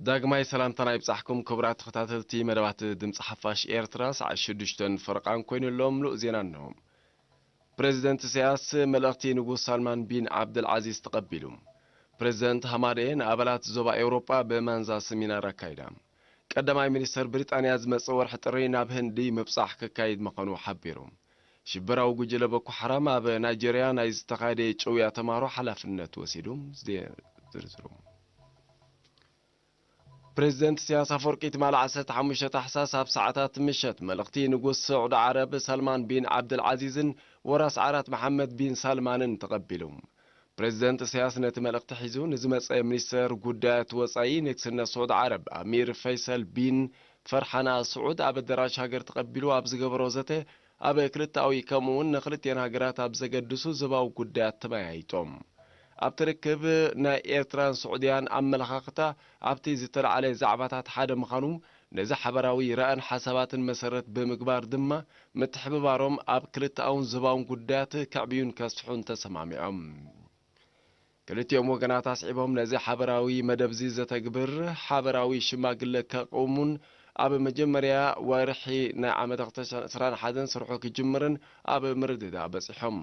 ዳግማይ ሰላምታና ይብጻሕኩም ክቡራት ተኸታተልቲ መደባት ድምጺ ሓፋሽ ኤርትራ፣ ሰዓት ሽዱሽተን ፈረቓን ኮይኑ ኣሎ። ምሉእ ዜና እንሆ። ፕሬዚደንት ኢሳያስ መልእኽቲ ንጉስ ሳልማን ቢን ዓብደልዓዚዝ ተቐቢሉ። ፕሬዚደንት ሃማዴ ንኣባላት ዞባ ኤውሮጳ ብማንዛ ሰሚናር ኣካይዳ። ቀዳማይ ሚኒስተር ብሪጣንያ ዝመጽእ ወርሒ ጥሪ ናብ ህንዲ ምብጻሕ ክካይድ ምዃኑ ሓቢሩ። ሽበራዊ ጉጅለ ቦኮ ሓራም ኣብ ናይጀርያ ናይ ዝተኻየደ ጭውያ ተማሃሮ ሓላፍነት ወሲዱ። ዝርዝሩ። ፕሬዚደንት ኢሳያስ ኣፈወርቂ ትማሊ ዓሰርተ ሓሙሽተ ታሕሳስ ኣብ ሰዓታት ምሸት መልእኽቲ ንጉስ ስዑዲ ዓረብ ሳልማን ቢን ዓብደልዓዚዝን ወራስ ዓራት መሓመድ ቢን ሳልማንን ተቐቢሉ። ፕሬዚደንት ኢሳያስ ነቲ መልእኽቲ ሒዙ ንዝመጸ ሚኒስተር ጉዳያት ወጻኢ ንግስነት ስዑዲ ዓረብ ኣሚር ፈይሰል ቢን ፈርሓን ኣል ስዑድ ኣብ ኣዳራሽ ሃገር ተቐቢሉ ኣብ ዝገበሮ ዘተ ኣብ ክልተኣዊ ከምኡ እውን ንክልቲኤን ሃገራት ኣብ ዘገድሱ ዞባዊ ጉዳያት ተመያይጦም። ኣብቲ ርክብ ናይ ኤርትራን ስዑድያን ኣመለኻኽታ ኣብቲ ዝተላዕለ ዛዕባታት ሓደ ምዃኑ፣ ነዚ ሓበራዊ ራእን ሓሳባትን መሰረት ብምግባር ድማ ምትሕብባሮም ኣብ ክልተኣውን ዞባውን ጉዳያት ከዕብዩን ከስፍሑን ተሰማሚዖም። ክልቲኦም ወገናት ኣስዒቦም ነዚ ሓበራዊ መደብዚ ዘተግብር ሓበራዊ ሽማግለ ከቕውሙን ኣብ መጀመርያ ወርሒ ናይ ዓመት ክልተ ሽሕን ዕስራን ሓደን ስርሑ ክጅምርን ኣብ ምርድዳእ በጺሖም።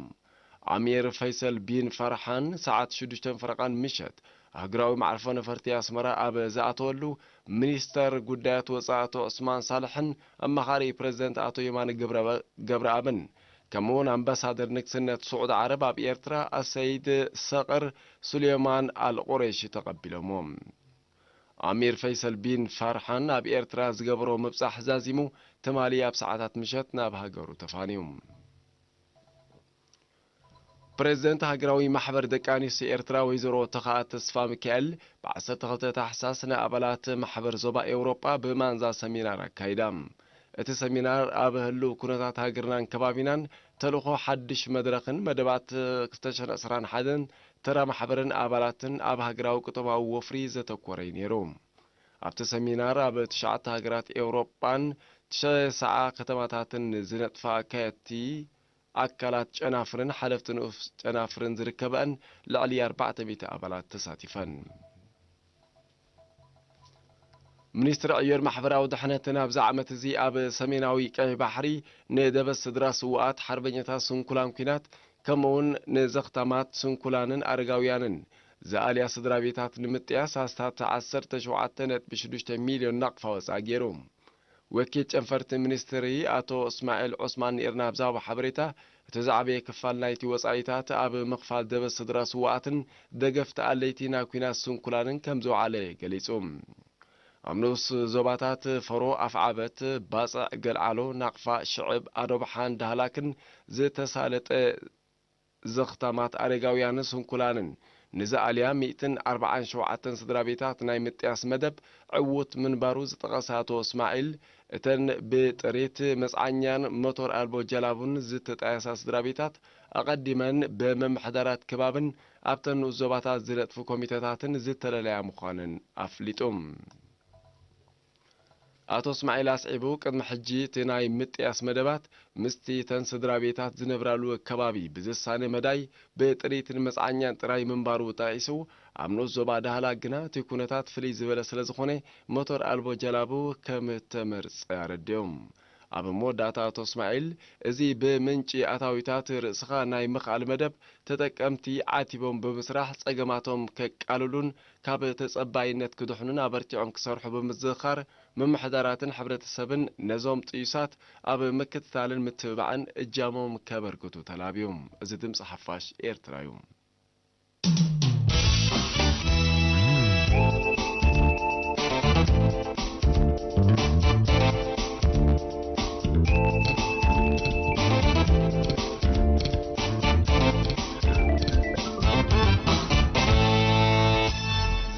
ኣሚር ፈይሰል ቢን ፈርሓን ሰዓት ሽዱሽተ ፈረቓን ምሸት ኣህጉራዊ መዕርፎ ነፈርቲ ኣስመራ ኣብ ዝኣተወሉ፣ ሚኒስተር ጉዳያት ወጻኢ ኣቶ ዑስማን ሳልሕን ኣማኻሪ ፕሬዚደንት ኣቶ የማነ ገብረ-፣ ገብረኣብን፣ ከምኡውን ኣምባሳደር ንግስነት ስዑዲ ዓረብ ኣብ ኤርትራ ኣሰይድ ሰቕር ሱሌማን ኣል ቁሬሺ ተቐቢሎምዎ። ኣሚር ፈይሰል ቢን ፋርሓን ኣብ ኤርትራ ዝገበሮ ምብጻሕ ዛዚሙ፣ ትማሊ ኣብ ሰዓታት ምሸት ናብ ሃገሩ ተፋንዩ። ፕሬዚደንት ሃገራዊ ማሕበር ደቂ ኣንስትዮ ኤርትራ ወይዘሮ ተኻኣ ተስፋ ሚካኤል፣ ብ ዓሰርተ ክልተ ታሕሳስ ንኣባላት ማሕበር ዞባ ኤውሮጳ ብማንዛ ሰሚናር ኣካይዳ። እቲ ሰሚናር ኣብ ህሉው ኩነታት ሃገርናን ከባቢናን፣ ተልእኾ ሓድሽ መድረኽን መደባት ክልተ ሽሕን ዕስራን ሓደን ተራ ማሕበርን ኣባላትን ኣብ ሃገራዊ ቁጠባዊ ወፍሪ ዘተኮረ እዩ ነይሩ። ኣብቲ ሰሚናር ኣብ ትሽዓተ ሃገራት ኤውሮጳን ተስዓ ከተማታትን ዝነጥፋ ኣካየድቲ ኣካላት ጨናፍርን ሓለፍቲ ንኡስ ጨናፍርን ዝርከበኣን ልዕሊ ኣርባዕተ ሚእቲ ኣባላት ተሳቲፈን። ሚኒስትሪ ዕዮን ማሕበራዊ ድሕነትን ኣብዚ ዓመት እዚ ኣብ ሰሜናዊ ቀይሕ ባሕሪ ንደበስ ስድራ ስዉኣት ሓርበኛታት ስንኩላን ኲናት፣ ከምኡውን ንዘኽታማት ስንኩላንን ኣረጋውያንን ዝኣልያ ስድራ ቤታት ንምጥያስ ኣስታት ዓሰርተ ሸውዓተ ነጥቢ ሽዱሽተ ሚልዮን ናቕፋ ወጻኢ ገይሩ። ወኪል ጨንፈርቲ ሚኒስትሪ ኣቶ እስማዒል ዑስማን ንኤርና ኣብ ዝሃቦ ሓበሬታ፣ እቲ ዝዓበየ ክፋል ናይቲ ወጻኢታት ኣብ ምኽፋል ደበስ ስድራ ስዉኣትን ደገፍቲ ኣለይቲ ናብ ኲናት ስንኩላንን ከም ዝወዓለ ገሊጹ። ኣብ ንኡስ ዞባታት ፈሮ፣ ኣፍዓበት፣ ባጽዕ፣ ገልዓሎ፣ ናቕፋ፣ ሽዕብ፣ ኣዶብሓን ዳህላክን ዝተሳለጠ ዘኽታማት ኣረጋውያንን ስንኩላንን ንዝኣልያ ሚእትን ኣርባዓን ሸውዓተን ስድራ ቤታት ናይ ምጥያስ መደብ ዕዉት ምንባሩ ዝጠቐሰ ኣቶ እስማዒል፣ እተን ብጥሪት መጽዓኛን ሞቶር ኣልቦ ጀላቡን ዝተጣየሳ ስድራ ቤታት ኣቐዲመን ብምምሕዳራት ከባብን ኣብተን ንኡስ ዞባታት ዝነጥፉ ኮሚተታትን ዝተለለያ ምዃነን ኣፍሊጡ። ኣቶ እስማዒል ኣስዒቡ፣ ቅድሚ ሕጂ እቲ ናይ ምጥያስ መደባት ምስቲ እተን ስድራ ቤታት ዝነብራሉ ከባቢ ብዝሳነ መዳይ ብጥሪትን መጽዓኛን ጥራይ ምንባሩ ጠቒሱ፣ ኣብ ንኡስ ዞባ ዳህላክ ግና እቲ ኩነታት ፍልይ ዝበለ ስለ ዝኾነ፣ ሞቶር ኣልቦ ጀላቡ ከም እተመርጸ ኣረዲኦም። ኣብ መወዳእታ ኣቶ እስማዒል፣ እዚ ብምንጪ ኣታዊታት ርእስኻ ናይ ምኽኣል መደብ ተጠቀምቲ ዓቲቦም ብምስራሕ ጸገማቶም ከቃልሉን ካብ ተጸባይነት ክድሕኑን ኣበርቲዖም ክሰርሑ ብምዝኽኻር፣ ምምሕዳራትን ሕብረተሰብን ነዞም ጥዩሳት ኣብ ምክትታልን ምትብባዕን እጃሞም ከበርክቱ ተላብዩ። እዚ ድምጺ ሓፋሽ ኤርትራ እዩ።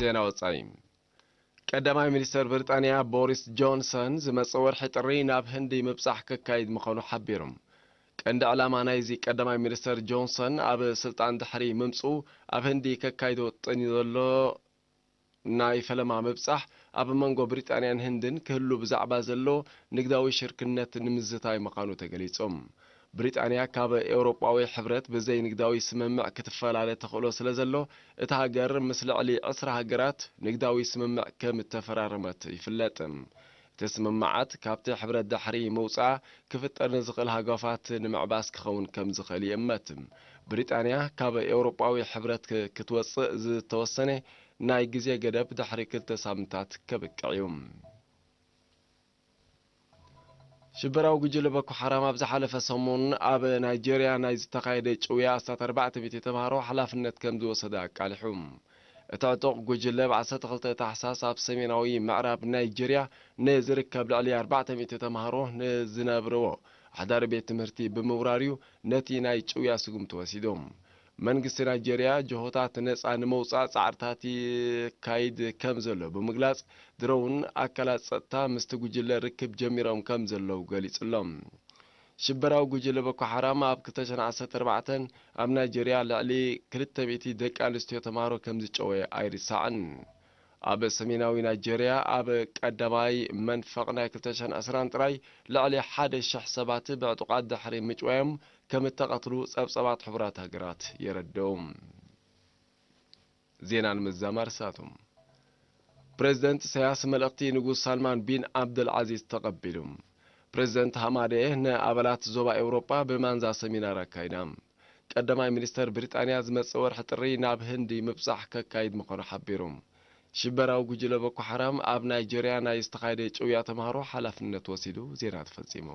ዜና ወጻኢ። ቀዳማይ ሚኒስተር ብሪጣንያ ቦሪስ ጆንሰን ዝመጽእ ወርሒ ጥሪ ናብ ህንዲ ምብጻሕ ከካይድ ምዃኑ ሓቢሩ። ቀንዲ ዕላማ ናይዚ ቀዳማይ ሚኒስተር ጆንሰን ኣብ ስልጣን ድሕሪ ምምጽኡ ኣብ ህንዲ ከካይዶ ጠንዩ ዘሎ ናይ ፈለማ ምብጻሕ ኣብ መንጎ ብሪጣንያን ህንድን ክህሉ ብዛዕባ ዘሎ ንግዳዊ ሽርክነት ንምዝታይ ምዃኑ ተገሊጹ። ብሪጣንያ ካብ ኤውሮጳዊ ሕብረት ብዘይ ንግዳዊ ስምምዕ ክትፈላለ ተኽእሎ ስለ ዘሎ፣ እታ ሃገር ምስ ልዕሊ ዕስራ ሃገራት ንግዳዊ ስምምዕ ከም እተፈራረመት ይፍለጥ። እቲ ስምምዓት ካብቲ ሕብረት ድሕሪ ምውጻኣ ክፍጠር ንዝኽእል ሃጓፋት ንምዕባስ ክኸውን ከም ዝኽእል ይእመት። ብሪጣንያ ካብ ኤውሮጳዊ ሕብረት ክ-፣ ክትወጽእ ዝተወሰነ ናይ ግዜ ገደብ ድሕሪ ክልተ ሳምንታት ከብቅዕ እዩ። ሽበራዊ ጉጅለ ቦኮ ሓራም ኣብ ዝሓለፈ ሰሙን ኣብ ናይጄርያ ናይ ዝተኻየደ ጭውያ ኣስታት ኣርባዕተ ሚእቲ ተምሃሮ ሓላፍነት ከም ዝወሰደ ኣቃሊሑ። እቲ ዕጡቕ ጉጅለ ብ ዓሰርተ ክልተ ታሕሳስ ኣብ ሰሜናዊ ምዕራብ ናይጄርያ ንዝርከብ ልዕሊ ኣርባዕተ ሚእቲ ተምሃሮ ንዝነብርዎ ኣሕዳሪ ቤት ትምህርቲ ብምውራር እዩ ነቲ ናይ ጭውያ ስጉምቲ ወሲዱ። መንግስቲ ናይጄርያ ጅሆታት ነጻ ንምውጻእ ጻዕርታት ይካይድ ከም ዘሎ ብምግላጽ፣ ድሮውን ኣካላት ጸጥታ ምስቲ ጉጅለ ርክብ ጀሚሮም ከም ዘለዉ ገሊጹ ኣሎ። ሽበራዊ ጉጅለ ቦኮ ሓራም ኣብ ክልተ ሽሕን ዓሰርተ ኣርባዕተን ኣብ ናይጄርያ ልዕሊ ክልተ ሚእቲ ደቂ ኣንስትዮ ተምሃሮ ከም ዝጨወየ ኣይርሳዕን። ኣብ ሰሜናዊ ናይጄርያ ኣብ ቀዳማይ መንፈቕ ናይ ክልተ ሽሕን ዕስራን ጥራይ ልዕሊ ሓደ ሽሕ ሰባት ብዕጡቓት ድሕሪ ምጭዋዮም ከም እተቐትሉ ጸብጸባት ሕቡራት ሃገራት የረድኡ። ዜና ንምዝዛም ኣርሳቱ። ፕሬዝደንት ኢሳያስ መልእኽቲ ንጉስ ሳልማን ቢን ዓብደልዓዚዝ ተቐቢሉ። ፕሬዝደንት ሃማደ ንኣባላት ዞባ ኤውሮጳ ብማንዛ ሰሚናር ኣካይዳ። ቀዳማይ ሚኒስተር ብሪጣንያ ዝመጽእ ወርሒ ጥሪ ናብ ህንዲ ምብጻሕ ከካይድ ምዃኑ ሓቢሩ። ሽበራዊ ጉጅለ ቦኮ ሓራም ኣብ ናይጄርያ ናይ ዝተኻየደ ጭውያ ተምሃሮ ሓላፍነት ወሲዱ። ዜና ተፈጺሙ።